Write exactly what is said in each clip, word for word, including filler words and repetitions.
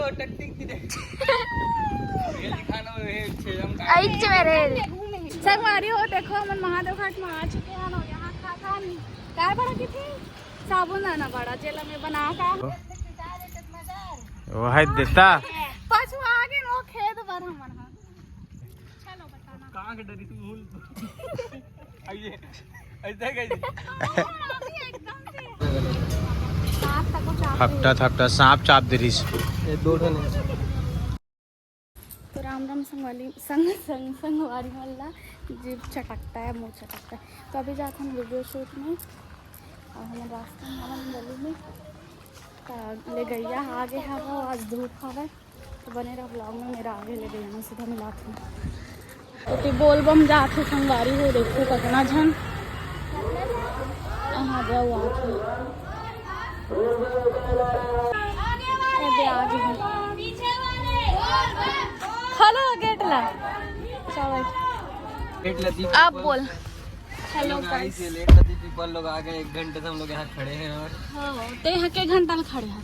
ऐच मेरे संगवारी हो, देखो, हमन महादेव घाट में आ चुके हैं ना। यहाँ खा खा नहीं, काय बड़ा की थी, साबुन दाना बड़ा जेला में बना का। वो है देता। पछुआ के नो खेत बर हमन हा। चलो बताना। कहाँ के डरी तू भूल? आइए, ऐसा कैसे? एकदम से। सांप तको चाप दे। हफ्ता हफ्ता सांप चाप दे रही। ये दो ठन है। तो राम राम संगवारी, संग, संग, संगवारी मन ला। जीभ चटकता है, मुंह चटकता है। तो अभी जात हन वीडियो शूट में, और हमन रास्ता में हवन गली में। तो ले गैया आगे हवा, आज धूप हवा, तो बने रहो ब्लॉग में। मेरा आगे ले गैया में सीधा मिलात हूँ। तो बोल बम जात हे संगवारी हो, देखो कतना झन। हाँ, जाओ आत हे। ए दे, आ गए हैं। खोलो गेट ला। चलो। गेट ला दी। आप बोल। हेलो गाइस, ये लेट ला दी पीपल लोग आ गए। एक घंटे से हम लोग यहाँ खड़े हैं और हाँ, ते यहाँ के घंटा ले खड़े हैं।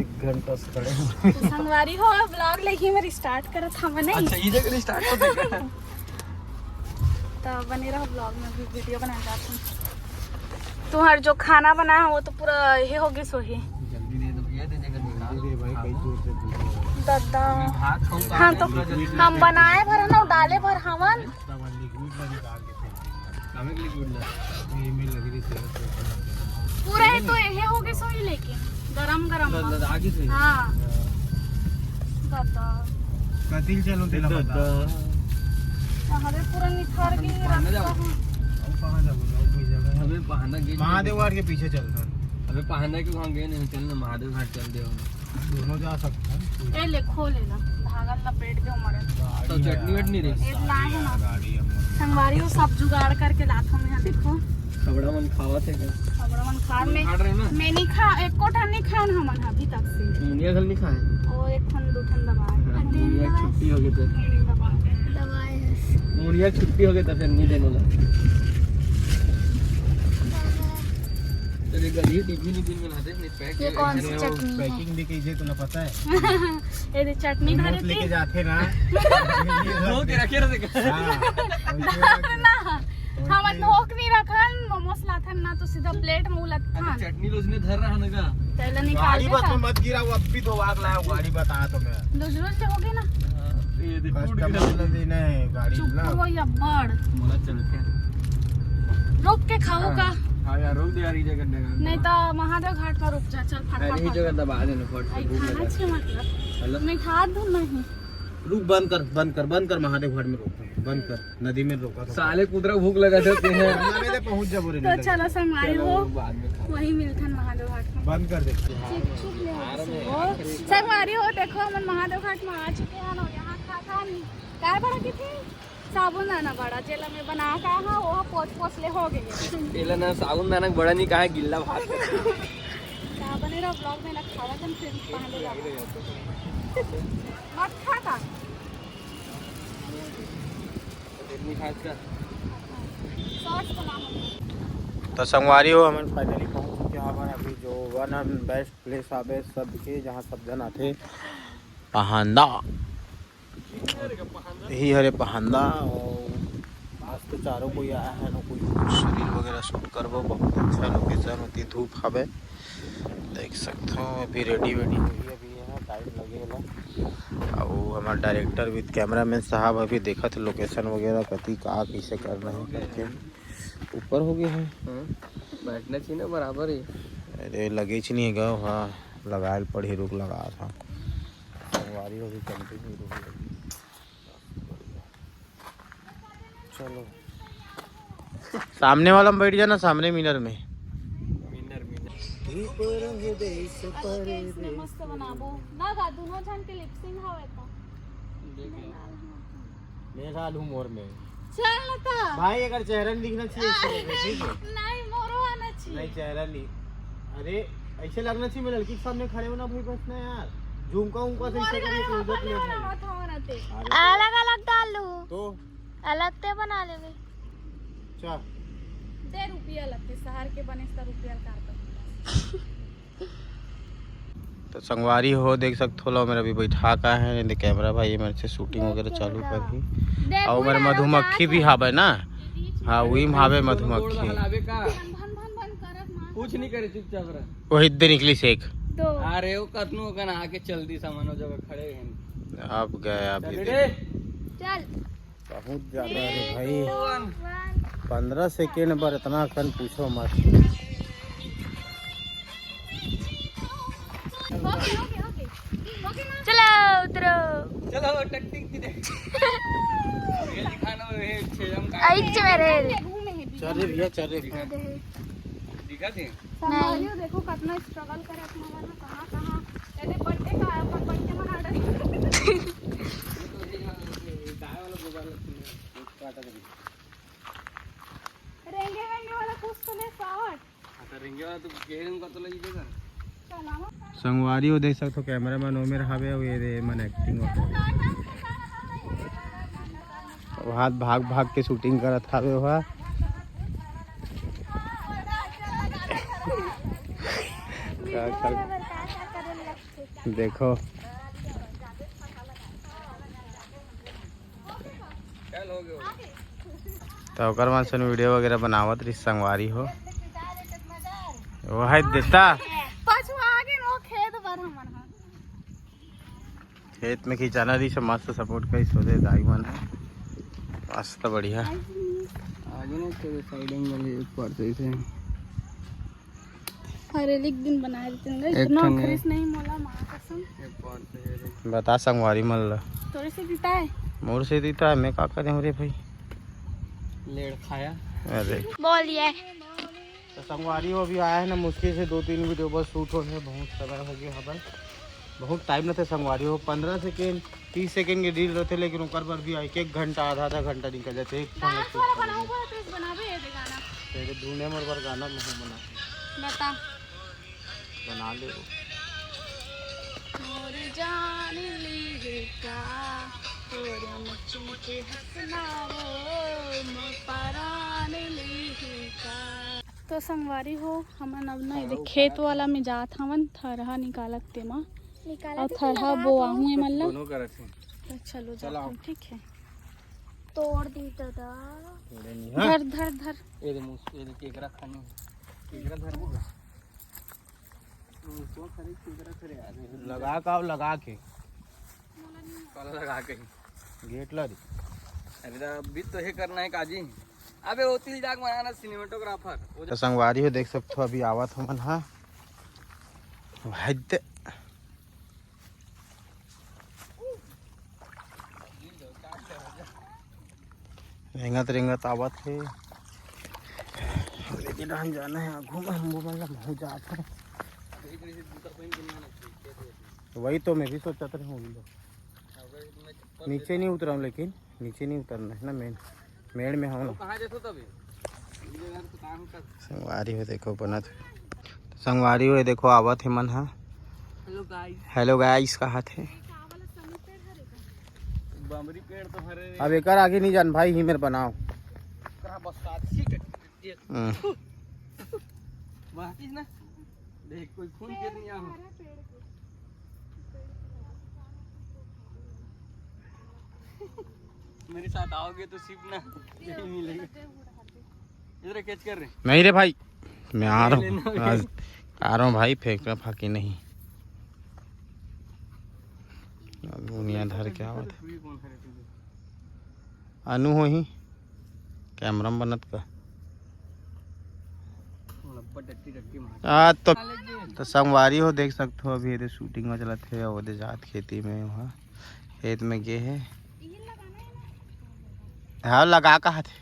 एक घंटा से खड़े हैं। तो संगवारी हो, ब्लॉग लेके मेरी स्टार्ट करत हवन नहीं। अच्छा, ये जगह स्टार्ट होते हैं। तो बने रहो ब्लॉग में, भी वीडियो बना जाते हैं। तुम्हार जो खाना बना है वो तो पूरा ये होगी सोही। जल्दी दे दो भैया, दे जगह निकाल। दे भाई, कई जोर से दे दे। दादा। मैं भात खाऊं, हाँ, तो खाऊं। हम बनाए भर ना, डाले भर हवन। हमें लिक्विड ला निकाल के फेंक दीजिए। हमें लिक्विड ला। ये में लगी रही तेल से। पूरा ये तो ये होगी सोही लेके। गरम गरम ला, ला, आगे से। हाँ। दादा। कतिल चलो तेला बता। अरे पूरा निखार के ही पहना रखता जाओ। हूँ। अब कहाँ जाओ? जाओ कोई जगह। अबे पहाना गेट महादेव घाट के पीछे चलता है। अबे पहाना के वहाँ गए नहीं, चल ना महादेव घाट चल दे। दोनों जा सकते हैं। ए ले खो ले ना, धागा लपेट के उमर। तो चटनी वटनी रे। ए लाए है ना। गाड़ी है। संगवारी हो, सब जुगाड़ करके लात हूँ यहाँ, देखो। खबड़ा मन खावा थे क्या? खबड़ा मन खा, मैं, खा रहे हो ना? मैं नहीं खा, एको ठन नहीं खान हमन अभी तक से। मुनिया घल नहीं खाए? ओ, एक ठन, दो ठन दबाए। हाँ, मुनिया छुट्टी हो गई तो। दबाए। दबाए है। मुनिया छुट्टी हो गई तो फिर नहीं देने वाला। तेरे गली टिफिन, टिफिन में लाते नहीं, पैक ये कौन सी चटनी है? पैकिंग भी कीजिए, तुम्हें पता है? ये दे चटनी मोमोज धरे लेके थे। जाते ना। धो के रखे रहते। हाँ, वैसे ना, हम धो के नहीं रखन, मोमोज लाथन ना तो सीधा प्लेट में उलथन। चटनी लो उसने धर रहा ना का? पहले निकाल गाड़ी बस में मत गिरा, वो अब भी धो आग लाया, गाड़ी बता तो मैं। लुज लुज हो गई ना। हाँ, ये देखो, कस्टमर ला देना है गाड़ी चुप ना। हो या बड़। मोला चल के। रुक के खाओ हाँ। का? हाँ यार, रुक दे यार, ये जगह नहीं तो महादेव घाट पर रुक जा, चल फटाफट। नहीं, ये जगह दबा देना फट से, भूख लगा। खाना चाहिए मतलब। नहीं खा दूँ नहीं। रुक, बंद कर, बंद कर, बंद कर, महादेव घाट में रोक, बंद कर, नदी में रोका था। साले कुतरा भूख लगा था तेरे। नदी में पहुंच जा बोले। तो चलो संगवारी हो, बाद में खा। वही मिलथन महादेव घाट में। बंद कर दे। चुप, चुप ले हो। संगवारी हो, देखो हमन महादेव घाट में आ चुके हैं और यहाँ खा खा नहीं। काय बड़ा की थी? साबुन दाना बड़ा, जेला में बना का हाँ, वो पोछ पोछ ले हो गए। एला ना साबुन दाना बड़ा नहीं कहा, गिल्ला भात। साबुन रा ब्लॉग में ना खावा जन फिर पहले जाओ। मत खा का। इतनी खास का? सॉस बना हम। तो संगवारी हो, हमन फाइनली पहुंच चुके हैं हमन अभी जो वन एंड बेस्ट प्लेस आवे सबके, जहां सब जन आथे, पहांदा। यही हरे पहांदा। और आज तो चारों कोई आया है ना, कोई कुछ रील वगैरह शूट करबो। बहुत अच्छा लोकेशन होती, धूप हवे, देख सकते हो। अभी रेडी वेडी होगी, अभी यहाँ टाइम लगेगा। और हमारा डायरेक्टर विद कैमरामैन साहब अभी देखत लोकेशन वगैरह कति का कैसे करना है करके ऊपर हो गए हैं। हाँ, बैठना चाहिए ना बराबर ही। अरे लगेच नहीं है गा, हाँ लगायल पड़ी, रुक लगा था। संगवारी हो भी कंटिन्यू रुक लगी। चलो सामने वाला में बैठ जाना, सामने मिनर में। मिनर, मिनर। मस्त बनाबो ना गा, दोनों जन के लिपसिंग हवे तो। देख लो। मेरा लू मोर में। चल ना ता। भाई अगर चेहरा नहीं दिखना चाहिए इससे, ठीक है? नहीं, मोरो आना चाहिए। नहीं, चेहरा नहीं। अरे ऐसे लगना चाहिए मैं लड़की के सामने खड़े हो ना भाई, बस ना यार। झुमका उमका से ऐसे करके क्लोजअप ले। अलग अलग डाल लू। तो अलग ते बना लेवे। अच्छा। दे रुपया लगते, शहर के बने त रुपया कार पर। तो संगवारी हो, देख सकथो ला, मेरा भी बैठा का है, नहीं तो कैमरा भाई मेरे से शूटिंग वगैरह चालू कर ही। और मेरे मधुमक्खी भी हावे ना, हाँ, वही में हावे मधुमक्खी। कुछ नहीं करे, चुपचाप रह। वही दे निकली से एक। दो। अरे वो कतनो कन आके चल दी सामान, वो जगह खड़े हैं। आप गए, आप चल ये बेटे। देखो। चल। बहुत ज्यादा है भाई। Three, two, one। पंद्रह सेकेंड बर इतना कन पूछो मत। चलो उतरो। चलो टकटिक की दे। ये दिखाना है, छेदम का। आई च मेरे। चल रे भैया, चल रे भैया। दिखा दे। संभालियो, देखो कितना स्ट्रगल करे अपना वाला, कहाँ कहाँ। अरे बर्थडे का, अपन बर्थडे मना रहे। रेंगे वेंगे वाला कुछ तो ले सावट। हाँ, तो रेंगे वाला तो घेरे में तो लगी देगा। संगवारी हो, देख सकथो, कैमरा मैन ओमेर हावे, अउ ये दे मन एक्टिंग। वो हाथ भाग भाग के शूटिंग करत हावे, वहा। देखो। तो ओकर मन से वीडियो वगैरह बनावत रही संगवारी हो। वो है देता। पछुआ के नो खेत बर हमन ह। खेत में खिंचाना रही से मस्त सपोर्ट करी सोदे दाई मन। मस्त बढ़िया। आगे ना तेरे साइड एंगल एक बार सही से। अरे, एक दिन बनाए देते हैं, एक इतना ठन है। खरीस नहीं मोला, माँ कसम। बता संगवारी मन ला। तोरे से जीता है? मोर से जीता है, मैं का करे रे भाई? लेड़ खाया। अरे। बोलिए। तो संगवारी हो अभी आया है ना, मुश्किल से दो तीन वीडियो बस शूट हो है, बहुत समय हो गया है भाई, बहुत टाइम ना थे संगवारी हो, पंद्रह सेकेंड तीस सेकेंड के रील रहते, लेकिन ओकर बर भी एक एक घंटा, आधा आधा घंटा निकल जाते एक संग डांस वाला बनाओ, बोला तो इस बनावे ये दे गाना। तेरे ढूंढे मोर बर गाना मैं बना। बता। बना ले वो। मोर जान ली है का, तोर मुचुन के हंसना वो, मोर परान ली है का। तो संगवारी हो, हमन अब ना एदे खेत वाला में जात हवन, थरहा निकालत तेमा। निकालत अउ थरहा बोआहूं एमन ला। दोनों करत हैं। तो चलो, चलो। जात हन, ठीक है। तोड़ दी दादा। तोड़े नहीं, हाँ? धर, धर, धर। ये दे मुस-, ये दे केकरा खाने। केकरा धर होगा। मुसवा खरीद केकरा खरीद आ गए। लगा का, लगा के। काला लगा के। गेट ला दे। अरे दा, अभी तो ये करना है काजी। अबे वो तिल जाग बनाना सिनेमेटोग्राफर। वो तो संगवारी हो देख सकथो, अभी आवत हमन हा। भाई दे। रेंगत रेंगत आवत हे। लेकिन हम जाना है आगू में, हम वो मतलब नहीं जात है। वही तो मैं भी सोचत रहे हूँ। नीचे नहीं उतरा हूँ, लेकिन नीचे नहीं उतरना है ना, मेन मेड़ में हूँ ना। कहाँ जाथो तभी? संगवारी हो देखो बनत। संगवारी हो देखो आवत हे मन हा। हेलो गाइस। हेलो गाइस कहा थे। बमरी पेड़ तो हरे। अब एकर आगे नहीं जान भाई, ही मेरे बनाओ। करा बस सात सीट। हम्म। बाकी ना देख कोई खून गिर नहीं आ। मेरे साथ आओगे तो सिर्फ ना यही मिलेगा। इधर कैच कर रहे। नहीं रे भाई, मैं आ रहा हूँ। आज आ रहा हूँ भाई, फेंका फाकी नहीं। दुनिया धर के आवत। अनु हो ही कैमरा में बनत का। आ, तो, तो संगवारी हो देख सकते हो, अभी एदे शूटिंग में चलत हे, ओदे जात खेती में वहाँ खेत में गे हे। हाँ, लगा कहा थे।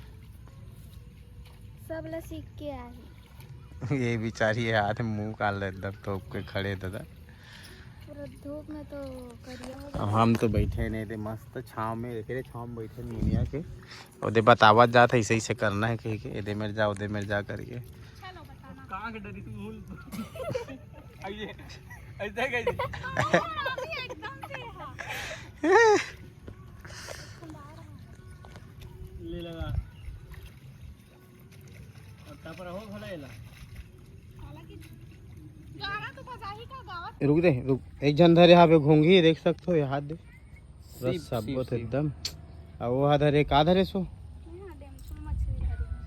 सब ला सीख के आए। ये बेचारी है, हाथ में मुंह काल एकदम तोप के खड़े दादा। पूरा धूप में तो करिया हो गया। अब हम तो बैठे नहीं थे, मस्त छाँव में, एक रे छाँव में बैठे मुनिया के। ओदे बतावत जात है, ऐसे ऐसे करना है कह के, एदे मेर जा, ओदे मेर जा करके। चलो बताना। कहाँ के डरी तू मूल? आइए, ऐसा कैसे? एकदम से हाँ। ले लगा। और तापर हो भला एला। हालांकि गाना तो रुक दे, रुक। एक झन धरे हावे घोंघी, देख सकथो, ये हाथ दे। बस सीप, सब सीप, बहुत सीप। एकदम। अब वो हाथ धरे, का धरे सो?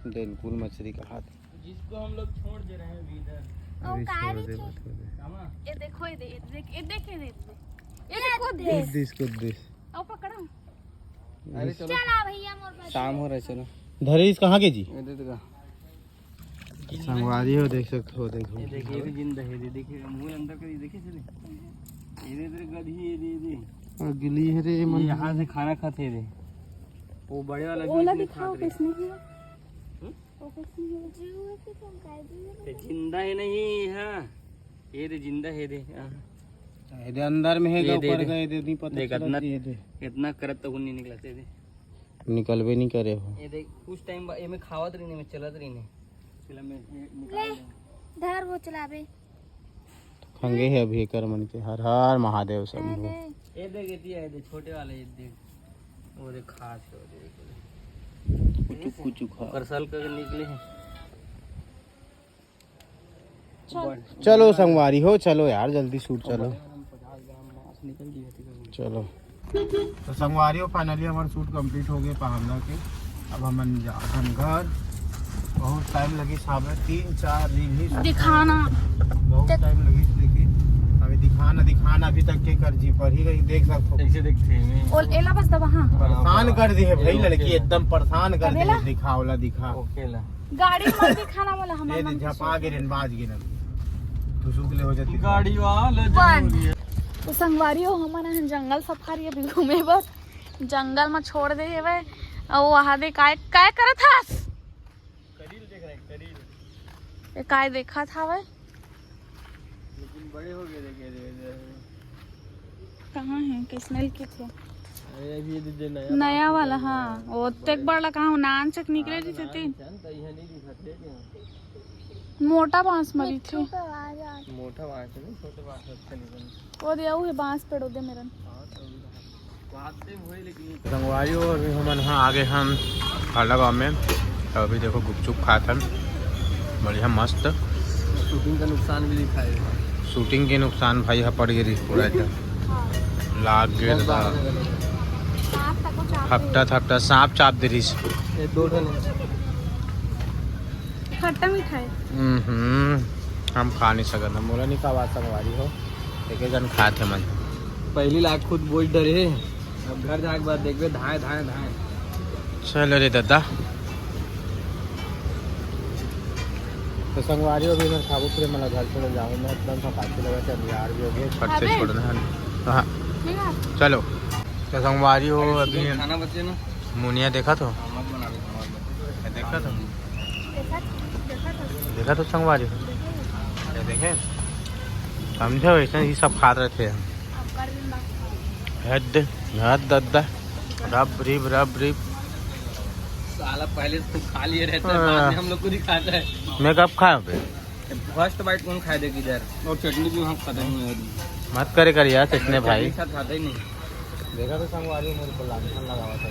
डेनकुल मछली का हाथ। जिसको हम लोग छोड़ दे रहे हैं अभी इधर। अभी छोड़ दे, मत कर दे। ये देखो, ये दे, ये देख, ये देख, ये देख, ये देख। ये देखो, देख। कुद्दिस, कुद्दिस। आओ पकड़ो। अरे चलो। चला भैया, मोर पास। शाम हो रहा है, चलो। धरीस कहाँ के जी? ये दे दे। संगवारी हो, देख सकते हो, देखो। ये देखिए, ये भी जिंदा है, ये देखिए, मुंह अंदर कर, ये देखिए, चले। ये दे, ये गधी, ये दे, ये दे। अगली है रे, ये मन। यहाँ से खाना खाते थे। वो बड़े वाला ओला दिखाओ, किसने किया? हम्म? वो किसने किया? ये जिंदा है नहीं, हाँ। ये दे, जिंदा है, दे, हाँ। ये दे, अंदर में है, ये दे, ऊपर दे। गए, दे, नहीं पता देख, चला इतना, ये दे। इतना करत तक नहीं निकला, दे, दे। निकलबे नहीं करे हो। ये देख, कुछ टाइम बा-, एमे खावत रहिने, में चलत रहिने। चला, मैं ये निकाल ले, दूँ। धर वो चलावे। खंगे है अभी एकर मन के। हर हर महादेव शंभू। अरे। ये देख, ये दिया, ये देख, छोटे वाला, ये देख। वो देख, खास है, वो देख। कुचुक, कुचुक, हाँ। ओकर सल के निकले हैं। चल। चलो संगवारी हो, चलो यार, जल्दी शूट चलो। चलो। तो संगवारी हो, finally हमारा शूट कंप्लीट हो गया पहांदा के। अब हमन जाथन घर। बहुत टाइम लगी साहब, तीन चार रील ही शूट दिखाना। बहुत देख। टाइम लगी, लेकिन अभी दिखाना, दिखाना अभी तक के कर जी पर ही रही, देख सकते हो। कैसे देखते हैं? ओल-, एला बस दबा, हाँ। परेशान कर दी है भाई ये लड़की, ओके। एकदम परेशान कर दी है। दिखाओ ला, दिखा। ओके ला। गाड़ी में दिखाना वाला हम ये दे, झपा के रेन बाज गिरन। तू सुख ले हो जाती। गाड़ी वाला जरूरी है। तो संगवारी हो, हमन हन जंगल सफारी अभी घूमे बर। जंगल में छोड़ दे हवे। अउ वहाँ दे काय, काय करत हस? करील देख रहे हैं, करील। ये काय देखत हवे? लेकिन बड़े हो गए, देखे, देखे, देखे। कहाँ है? किसने लिखे थे? अरे, अभी ये दे, दे, नया नया बांस वाला, निकल हाँ। गया। वो तेक बड़ा कहाँ, नान चक निकले हाँ, तो रहिथे नान तीन। चक, तो यहाँ नहीं दिखत है क्या? मोटा बांस मरी थे। मोटा बांस है ना, छोटे बांस अच्छे निकल। वो दे, वो है बांस पेड़, वो दे मेरन। हाँ, तो संगवारी हो, अभी हमन ह आगे हन खाला गाँव में। तो अभी देखो गुपचुप खात हन, बढ़िया मस्त। शूटिंग का नुकसान भी दिखाए। शूटिंग के नुकसान भाई ह पड़ गे रिहिस पूरा एकदम। लाग गे रहा। हफ्ता हफ्ता सांप चाप दे रिहिस। ये दो ठन। खट्टा मीठा है। हम्म, हम खा नहीं सकत, मोला नहीं खावा संगवारी हो। एके जन खात हे मन। पहली लाख खुद बोझ डरे हे, अब घर जाके बाद देखबे धाए, धाए, धाए। चलो रे दादा। तो संगवारी हो, अभी मैं खाबो, फिर मतलब घर चले जाऊँ, मैं एकदम थकासी लगा, चल यार भी हो गए, फट से अबे। छोड़ना है। हाँ। ठीक है। चलो। तो संगवारी हो, अभी खाना बचे ना। मुनिया देखा तो? हाँ, मत बना दे, मत बना दे। देखा तो? देखा तो संगवारी हो? ये देखे? समझे, वैसे ही सब खात रहते हैं। हद, हद, दद्दा। रब, रिब, रब, रिब। साला पहले से तो खा लिए रहता है, बाद में हम लोग को दिखाता है। मैं कब खाया बे? फर्स्ट बाइट कौन खाए देख इधर? और चटनी भी वहाँ खत्म हुई होगी। मत करे कर यार, चटनी भाई। चटनी के साथ खाता ही नहीं। देखा तो संगवारी, मेरे को लांछन लगावा था।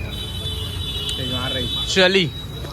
तैयार रही। चली।